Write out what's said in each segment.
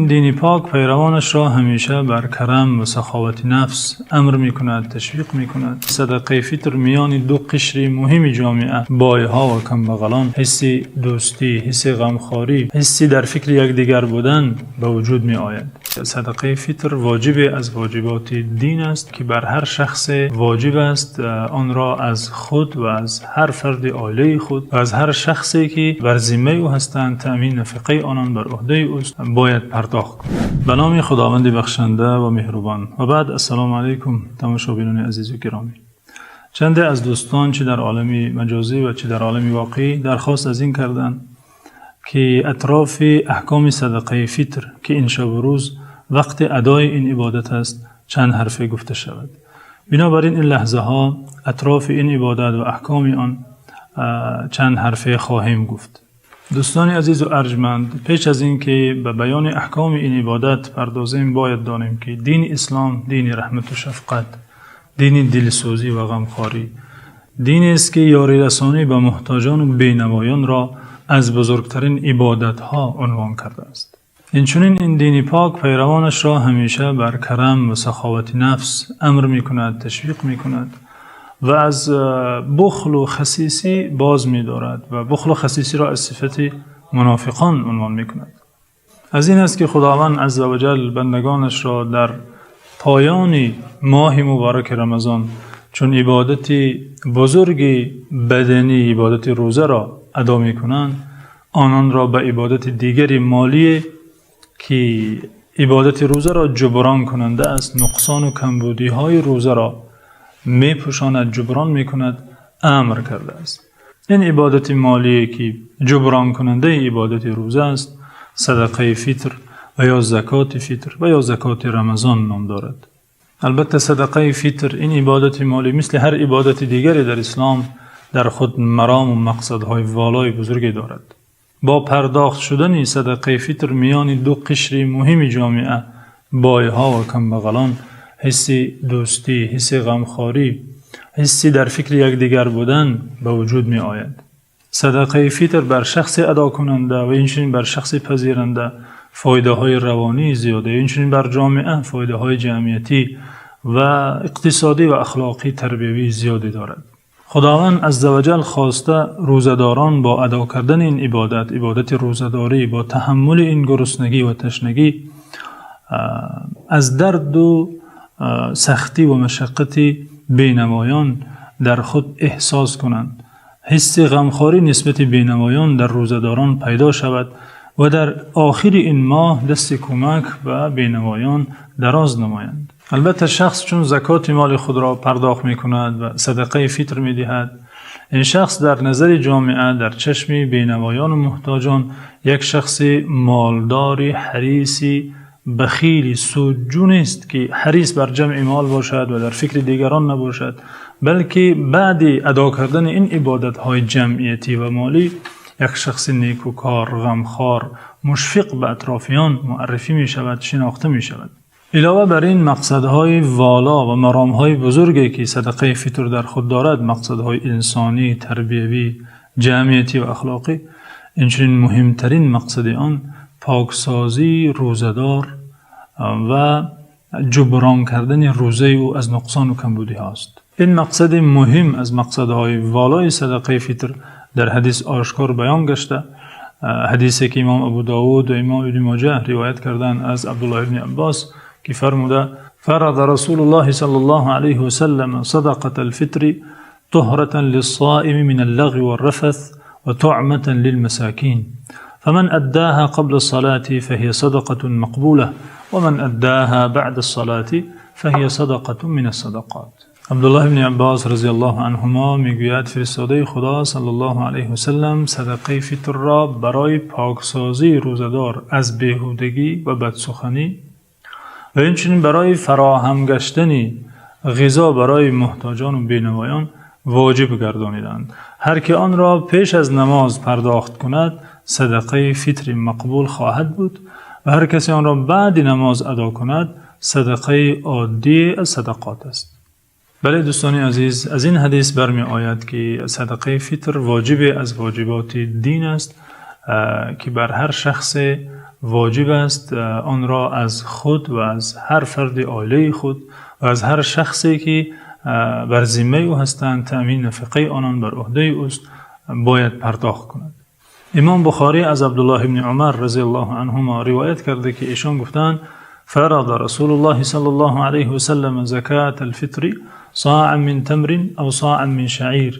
Ин дини пок пайравонашро ҳамеша бар карам ва саховати нафс амр мекунад, ташвиқ мекунад. Садақаи фитр миёни ду қишри муҳими ҷомеа, бойҳо ва камбағалон, ҳисси дӯстӣ, ҳисси ғамхорӣ, ҳисси дар фикри якдигар будан ба вуҷуд меояд. Садақаи фитр воҷибе аз воҷиботи дин аст, ки бар ҳар шахсе воҷиб аст онро аз худ ва аз ҳар фарди оилаи худ ва аз ҳар шахсе, ки бар зиммаи ӯ ҳастанд, таъмини нафақаи онон бар уҳдаи ӯст, бояд пардохт кунад. Ба номи Худованди бахшанда ва меҳрубон. Ва баъд, ассалому алайкум, тамошобинони азизу гиромӣ. Чанде аз дӯстон, чӣ дар олами маҷозӣ ва чӣ дар олами воқеӣ, дархост аз ин карданд, ки атрофи аҳкоми садақаи фитр, ки ин шабу рӯз вақти адои ин ибодат аст, чанд ҳарфе гуфта шавад. Бинобар ин ин лаҳзаҳо атрофи ин ибодат ва аҳкоми он чанд ҳарфе хоҳем гуфт. Дӯстони азизу арҷманд, пеш аз ин ки ба баёни аҳкоми ин ибодат пардозем, бояд донем, ки дини ислом дини раҳмату шафқат, дини дилсӯзӣ ва ғамхорӣ, динест, ки ёрирасонӣ ба муҳтоҷону бенавоёнро аз бузургтарин ибодатҳо унвон кардааст. Инчунин ин дини пок пайравонашро ҳамеша бар карам ва саховати нафс амр мекунад, ташвиқ мекунад ва аз бухлу хасисӣ боз медорад ва бухлу хасисиро аз сифати мунофиқон унвон мекунад. Аз ин аст, ки Худованд азза ва ҷал бандагонашро дар поёни моҳи мубораки Рамазон, чун ибодати бузурги баданӣ, ибодати рӯзаро адо мекунанд, ононро ба ибодати дигари молие, ки ибодати рӯзаро ҷуброн кунанда аст, нуқсону камбудиҳои рӯзаро мепӯшонад, ҷуброн мекунад, амр кардааст. Ин ибодати молие, ки ҷубронкунандаи ибодати рӯза аст, садақаи фитр ва ё закоти фитр ва ё закоти Рамазон ном дорад. Албатта, садақаи фитр, ин ибодати молӣ, мисли ҳар ибодати дигаре дар ислом, дар худ марому мақсадҳои волои бузурге дорад. Бо пардохт шудани садақаи фитр миёни ду қишри муҳими ҷомеа, бойҳо ва камбағалон, ҳисси дӯстӣ, ҳисси ғамхорӣ, ҳисси дар фикри якдигар будан ба вуҷуд меояд. Садақаи фитр бар шахси адокунанда ва инчунин бар шахси пазиранда фоидаҳои равонии зиёде, инчунин бар ҷомеа фоидаҳои ҷамъиятӣ ва иқтисодӣ ва ахлоқӣ, тарбиявии зиёде дорад. Худованд азза ва ҷал хоста, рӯзадорон бо адо кардани ин ибодат, ибодати рӯзадорӣ, бо таҳаммули ин гуруснагӣ ва ташнагӣ, аз дарду сахтӣ ва машаққати бенавоён дар худ эҳсос кунанд, ҳисси ғамхорӣ нисбати бенавоён дар рӯзадорон пайдо шавад ва дар охири ин моҳ дасти кӯмак ба бенавоён дароз намоянд. Албатта, шахс чун закоти моли худро пардохт мекунад ва садақаи фитр медиҳад, ин шахс дар назари ҷомеа, дар чашми бенавоёну муҳтоҷон як шахси молдори ҳариси бахили судҷӯ нест, ки ҳарис бар ҷамъи мол бошад ва дар фикри дигарон набошад, балки баъди адо кардани ин ибодатҳои ҷамъиятӣ ва молӣ як шахси некукор, ғамхор, мушфиқ ба атрофиён муаррифӣ мешавад, шинохта мешавад. Илова бар ин мақсадҳои воло ва маромҳои бузурге, ки садақаи фитр дар худ дорад, мақсадҳои инсонӣ, тарбиявӣ, ҷамъиятӣ ва ахлоқӣ, инчунин муҳимтарин мақсади он поксозии рӯзадор ва ҷуброн кардани рӯзаи ӯ аз нуқсону камбудиҳост. Ин мақсади муҳим аз мақсадҳои волои садақаи фитр дар ҳадис ошкор баён гашта, ҳадисе ки имом Абу Довуд ва имом Ибни Моҷа ривоят карданд аз Абдуллоҳ ибни Аббос, ки фармуда: فرض رسول الله صلى الله عليه وسلم صدقة الفطر طهرة للصائم من اللغو والرفث وطعمة للمساكين، فمن أداها قبل الصلاة فهي صدقة مقبولة، ومن أداها بعد الصلاة فهي صدقة من الصدقات. Абдуллоҳ ибни Аббос розияллоҳу анҳумо мегӯяд: фиристодаи Худо саллаллоҳу алайҳи васаллам садақаи фитрро барои поксозии рӯзадор аз беҳудагӣ ва бадсуханӣ ва инчунин барои фароҳам гаштани ғизо барои муҳтоҷону бенавоён воҷиб гардониданд. Ҳар ки онро пеш аз намоз пардохт кунад, садақаи фитри мақбул хоҳад буд ва ҳар касе онро баъди намоз адо кунад, садақаи оддӣ аз садақот аст. Бале, дӯстони азиз, аз ин ҳадис бармеояд, ки садақаи фитр воҷибе аз воҷиботи дин аст, ки бар ҳар шахсе воҷиб аст онро аз худ ва аз ҳар фарди оилаи худ ва аз ҳар шахсе ки бар зиммаи ӯ ҳастанд, таъмини нафақаи онон бар уҳдаи ӯст, бояд пардохт кунад. Имом Бухорӣ аз Абдуллоҳ ибни Умар разияллоҳу анҳумо ривоят кардааст, ки эшон гуфтанд: فرض رسول الله صلى الله عليه وسلم زكاة الفطر صاعا من تمر أو صاعا من شعير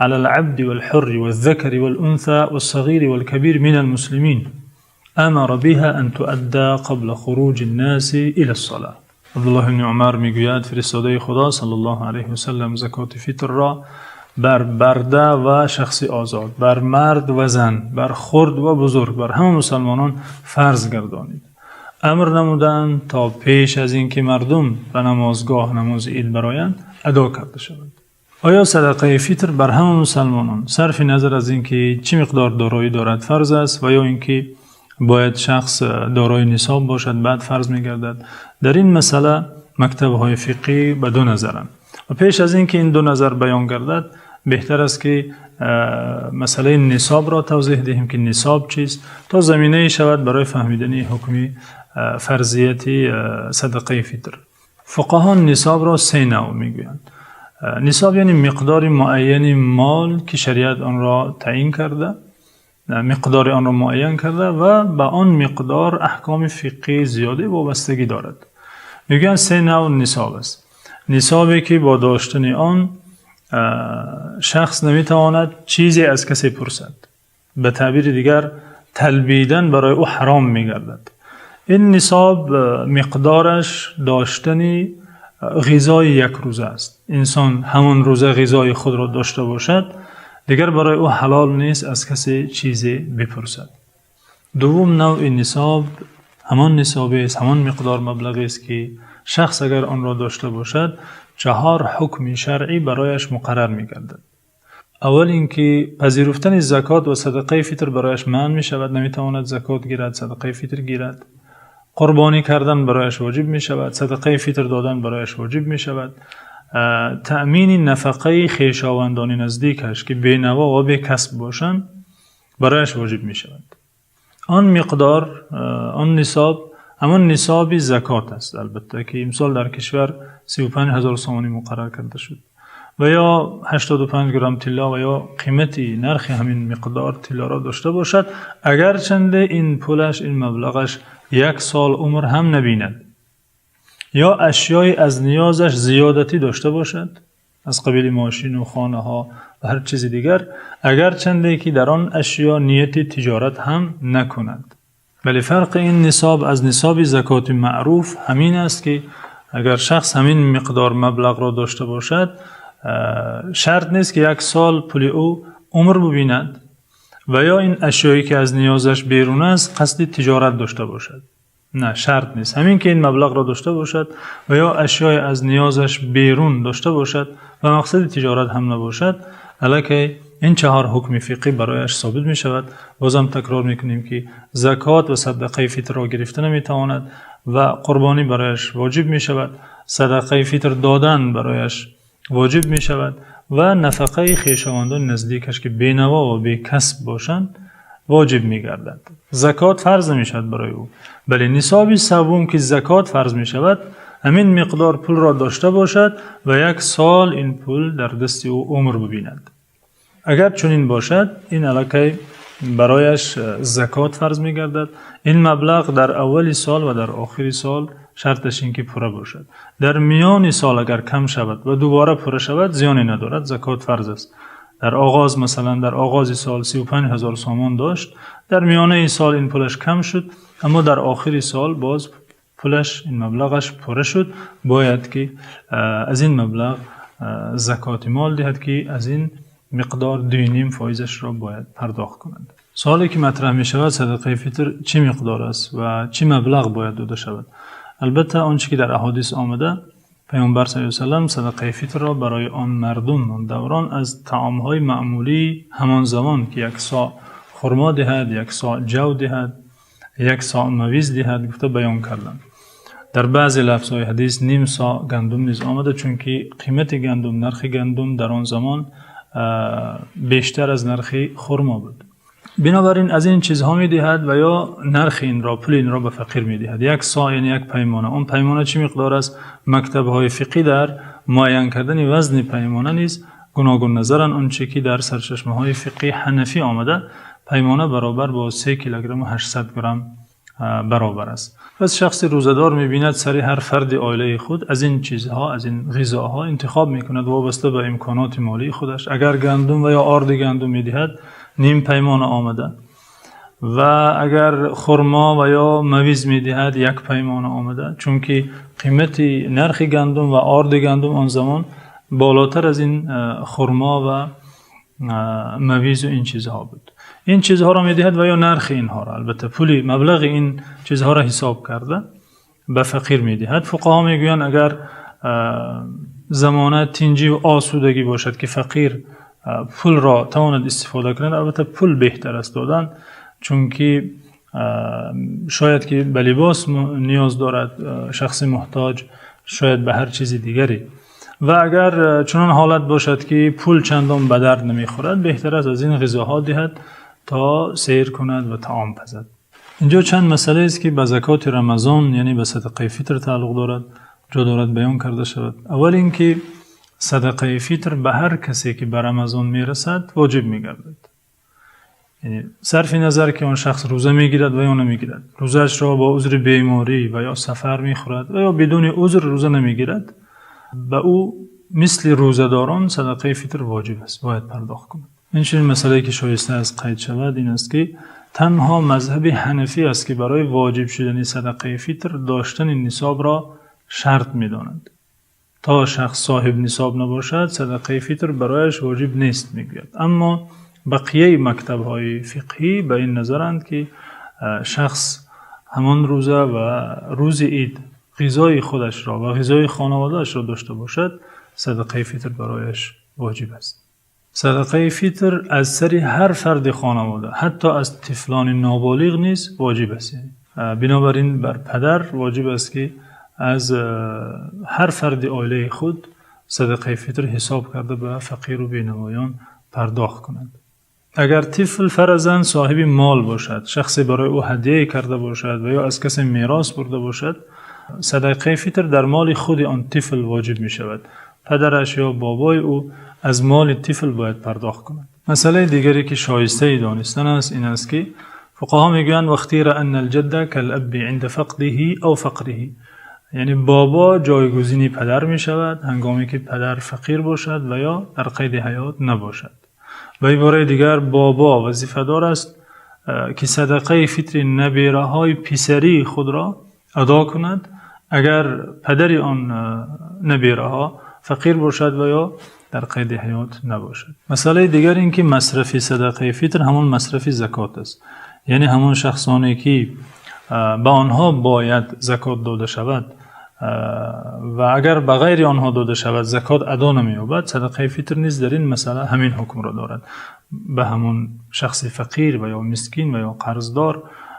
على العبد والحر والذكر والأنثى والصغير والكبير من المسلمين. أمر بها أن تؤدى قبل خروج الناس إلى الصلاة. Абдуллоҳ ибни Умар мегӯяд: фиристодаи Худо саллаллоҳу алайҳи васаллам закоти фитрро бар барда ва шахси озод, бар мард ва зан, бар хурд ва бузург, бар ҳама мусулмонон фарз гардонид. Амр намуданд, то пеш аз инки мардум ба намозгоҳ намози ид бароянд, адо карда шавад. Оё садақаи фитр бар ҳама мусулмонон, сарфи назар аз инки чӣ миқдор дороӣ дорад, фарз аст ва ё инки бояд шахс дорои нисоб бошад, баъд фарз мегардад? Дар ин масъала мактабҳои фиқҳӣ ба ду назаранд ва пеш аз инки ин ду назар баён гардад, беҳтар аст, ки масъалаи нисобро тавзеҳ диҳем, ки нисоб чист, то заминае шавад барои фаҳмидани ҳукми фарзияти садақаи фитр. Фуқаҳо нисобро се навъ мегӯянд. Нисоб яъне миқдори муайяни мол, ки шариат онро таъйин карда, миқдори онро муайян карда ва ба он миқдор аҳкоми фиқҳии зиёде вобастагӣ дорад. Мегӯянд, се навъ нисоб аст. Нисобе ки бо доштани он шахс наметавонад чизе аз касе пурсад, ба таъбири дигар, талбидан барои ӯ ҳаром мегардад. Ин нисоб миқдораш доштани ғизои як рӯза аст. Инсон ҳамон рӯза ғизои худро дошта бошад, дигар барои ӯ ҳалол нест аз касе чизе бипурсад. Дуввум навъи нисоб ҳамон нисобест, ҳамон миқдор маблағест, ки шахс агар онро дошта бошад, чаҳор ҳукми шаръӣ барояш муқаррар мегардад. Аввал инки пазируфтани закот ва садақаи фитр барояш манъ мешавад, наметавонад закот гирад, садақаи фитр гирад. Қурбонӣ кардан барояш воҷиб мешавад, садақаи фитр додан барояш воҷиб мешавад, таъмини нафақаи хешовандони наздикаш, ки бенаво ва бекасб бошанд, барояш воҷиб мешавад. Он миқдор, он нисоб ҳамон нисоби закот аст, албатта, ки имсол дар кишвар 35 000 сомонӣ муқаррар карда шуд ва ё 85 грамм тилло ва ё қимати нархи ҳамин миқдор тиллоро дошта бошад, агарчанде ин пулаш, ин маблағаш як сол умр ҳам набинад, ё ашёи аз ниёзаш зиёдатӣ дошта бошад, аз қабили мошину хонаҳо ва ҳар чизи дигар, агарчанде ки дар он ашё нияти тиҷорат ҳам накунад. Вале фарқи ин нисоб аз нисоби закоти маъруф ҳамин аст, ки агар шахс ҳамин миқдор маблағро дошта бошад, шарт нест, ки як сол пули ӯ умр бубинад ва ё ин ашёе ки аз ниёзаш берун аст, қасди тиҷорат дошта бошад. На, шарт нест. Ҳамин ки ин маблағро дошта бошад ва ё ашёе аз ниёзаш берун дошта бошад ва мақсади тиҷорат ҳам набошад, аллакай ин чаҳор ҳукми фиқҳӣ барояш собит мешавад. Бозам такрор мекунем, ки закот ва садақаи фитрро гирифта наметавонад ва қурбонӣ барояш воҷиб мешавад, садақаи фитр додан барояш воҷиб мешавад ва нафақаи хешовандони наздикаш, ки бенаво ва бекасб бошанд, воҷиб мегардад. Закот фарз намешавад барои ӯ. Бале, нисоби севум, ки закот фарз мешавад, ҳамин миқдор пулро дошта бошад ва як сол ин пул дар дасти ӯ умр бибинад. Агар чунин бошад, ин аллакай барояш закот фарз мегардад. Ин маблағ дар аввали сол ва дар охири сол шарташ ин ки пурра бошад. Дар миёни сол агар кам шавад ва дубора пурра шавад, зиёне надорад, закот фарз аст. Дар оғоз, масалан, дар оғози сол 35 000 сомон дошт, дар миёнаи сол ин пулаш кам шуд, аммо дар охири сол боз пулаш, ин маблағаш пурра шуд, бояд ки аз ин маблағ закоти мол диҳад, ки аз ин миқдор 2,5 фоизашро бояд пардохт кунад. Саволе ки матраҳ мешавад: садақаи фитр чӣ миқдор аст ва чӣ маблағ бояд дода шавад? Албатта, он чӣ ки дар аҳодис омада, Паёмбар саллаллоҳу алайҳи васаллам садақаи фитрро барои он мардум, он даврон, аз таомҳои маъмулии ҳамон замон, ки як соъ хурмо диҳад, як соъ ҷав диҳад, як соъ мавиз диҳад, гуфта баён карданд. Дар баъзе лафзҳои ҳадис ним соъ гандум низ омада, чунки қимати гандум, нархи гандум дар он замон бештар аз нархи хурмо буд. Бинобар ин аз ин чизҳо медиҳад ва ё нархи инро, пули инро ба фақир медиҳад. Як со, яъне як паймона. Он паймона чӣ миқдор аст? Мактабҳои фиқҳӣ дар муайян кардани вазни паймона низ гуногун назаранд. Он чӣ ки дар сарчашмаҳои фиқҳии ҳанафӣ омада, паймона баробар бо 3 килограмму 800 грамм баробар аст. Пас шахси рӯзадор мебинад, сари ҳар фарди оилаи худ аз ин чизҳо, аз ин ғизоҳо интихоб мекунад, вобаста ба имконоти молии худаш. Агар гандум ва ё орди гандум медиҳад, ним паймона омада, ва агар хурмо ва ё мавиз медиҳад, як паймона омада, чунки қимати нархи гандум ва орди гандум он замон болотар аз ин хурмо ва мавизу ин чизҳо буд. Ин чизҳоро медиҳад ва ё нархи инҳоро, албатта пули маблағи ин чизҳоро ҳисоб карда ба фақир медиҳад. Фуқаҳо мегӯянд, агар замона тинҷӣ ва осудагӣ бошад, ки фақир пулро тавонад истифода кунад, албатта пул беҳтар аст додан, чунки шояд ки ба либос ниёз дорад шахси муҳтоҷ, шояд ба ҳар чизи дигаре. Ва агар чунон ҳолат бошад, ки пул чандон ба дард намехӯрад, беҳтар аст аз ин ғизоҳо диҳад, то сер кунад ва таом пазад. Инҷо чанд масъалае аст, ки ба закоти Рамазон, яъне ба садақаи фитр тааллуқ дорад, ҷо дорад баён карда шавад. Аввал инки садақаи фитр ба ҳар касе, ки ба Рамазон мерасад, воҷиб мегардад, яъне сарфи назар ки он шахс рӯза мегирад ва ё намегирад, рӯзаашро бо узри беморӣ ва ё сафар мехӯрад ва ё бидуни узр рӯза намегирад, ба ӯ мисли рӯзадорон садақаи фитр воҷиб аст, бояд пардохт кунад. Инчунин масъалае, ки шоиста аст қайд шавад, ин аст, ки танҳо мазҳаби ҳанафӣ аст, ки барои воҷиб шудани садақаи фитр доштани нисобро шарт медонад. То шахс соҳиби нисоб набошад, садақаи фитр барояш воҷиб нест, мегӯяд. Аммо бақияи мактабҳои фиқҳӣ ба ин назаранд, ки шахс ҳамон рӯза ва рӯзи ид ғизои худашро ва ғизои хонаводаашро дошта бошад, садақаи фитр барояш воҷиб аст. Садақаи фитр аз сари ҳар фарди хонавода, ҳатто аз тифлони ноболиғ низ воҷиб аст. Бинобар ин бар падар воҷиб аст, ки аз ҳар фарди оилаи худ садақаи фитр ҳисоб карда ба фақиру бенавоён пардохт кунад. Агар тифл фарзан соҳиби мол бошад, шахсе барои ӯ ҳадияе карда бошад ва ё аз касе мерос бурда бошад, садақаи фитр дар моли худи он тифл воҷиб мешавад. Падараш ё бобои ӯ аз моли тифл бояд пардохт кунад. Масъалаи дигаре, ки шоистаи донистан аст, ин аст, ки фуқаҳо мегӯянд: واختير أن الجد كالأب عند فقده أو فقره. Яъне бобо ҷойгузини падар мешавад, ҳангоме ки падар фақир бошад ва ё дар қайди ҳаёт набошад. Ба ибораи дигар, бобо вазифадор аст, ки садақаи фитри набераҳои писарии худро адо кунад, агар падари он набераҳо фақир бошад ва ё дар қайди ҳаёт набошад. Масъалаи дигар ин ки масрафи садақаи фитр ҳамон масрафи закот аст, яъне ҳамон шахсоне, ки ба онҳо бояд закот дода шавад ва агар ба ғайри онҳо дода шавад, закот адо намеёбад, садақаи фитр низ дар ин масъала ҳамин ҳукмро дорад. Ба ҳамон шахси фақир ва ё мискин ва ё қарздор,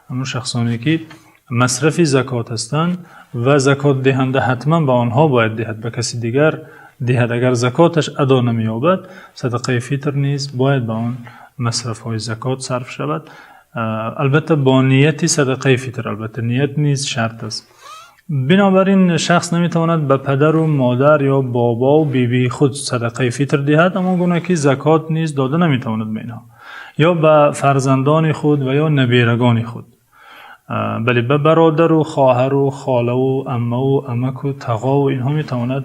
ҳамон шахсоне, ки масрафи закот ҳастанд ва закотдиҳанда ҳатман ба онҳо бояд диҳад, ба каси дигар диҳад, агар закоташ адо намеёбад, садақаи фитр низ бояд ба он масрафҳои закот сарф шавад, албатта бо нияти садақаи фитр. Албатта ният низ шарт аст. Бинобар ин шахс наметавонад ба падару модар ё бобову бибии худ садақаи фитр диҳад, ҳамон гуна ки закот низ дода наметавонад ба инҳо ё ба фарзандони худ ва ё наберагони худ, бале, ба бародару хоҳару холаву аммаву амаку тағову инҳо метавонад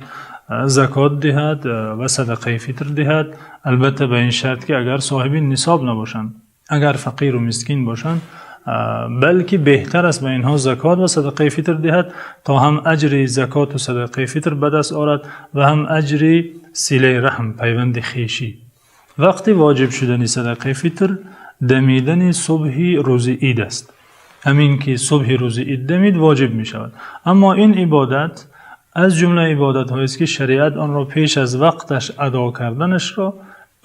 закот диҳад ва садақаи фитр диҳад, албатта ба ин шарт, ки агар соҳиби нисоб набошанд, агар фақиру мискин бошанд, балки беҳтар аст ба инҳо закот ва садақаи фитр диҳад, то ҳам аҷри закоту садақаи фитр ба даст орад ва ҳам аҷри силаи раҳм, пайванди хешӣ. Вақти воҷиб шудани садақаи фитр дамидани субҳи рӯзи ид аст. Ҳамин ки субҳи рӯзи ид дамид, воҷиб мешавад. Аммо ин ибодат аз ҷумла ибодатҳоест, ки шариат онро пеш аз вақташ адо карданашро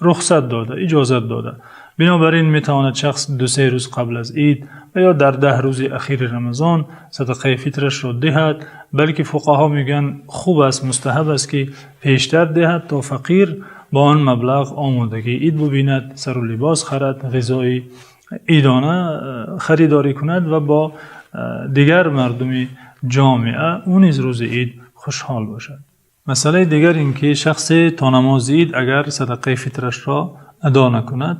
рухсат дода, иҷозат дода. Бинобар ин метавонад шахс 2-се рӯз қабл аз ид ва ё дар 10 рӯзи ахири Рамазон садақаи фитрашро диҳад, балки фуқаҳо мегӯянд, хуб аст, мустаҳаб аст, ки пештар диҳад, то фақир бо он маблағ омодагии ид бубинад, сару либос харад, ғизои Идона харидорӣ кунад ва бо дигар мардуми ҷомеа ӯ низ рӯзи Ид хушҳол бошад. Масъалаи дигар ин ки шахсе то намози Ид агар садақаи фитрашро адо накунад,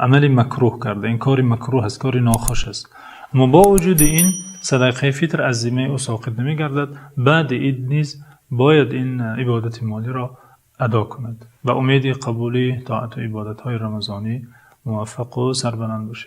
амали макрӯҳ карда. Ин кори макрӯҳ аст, кори нохуш аст. Аммо бо вуҷуди ин садақаи фитр аз зиммаи ӯ соқит намегардад. Баъди Ид низ бояд ин ибодати молиро адо кунад. Ба умеди қабули тоату ибодатҳои рамазонӣ муваффақу сарбаланд бошед.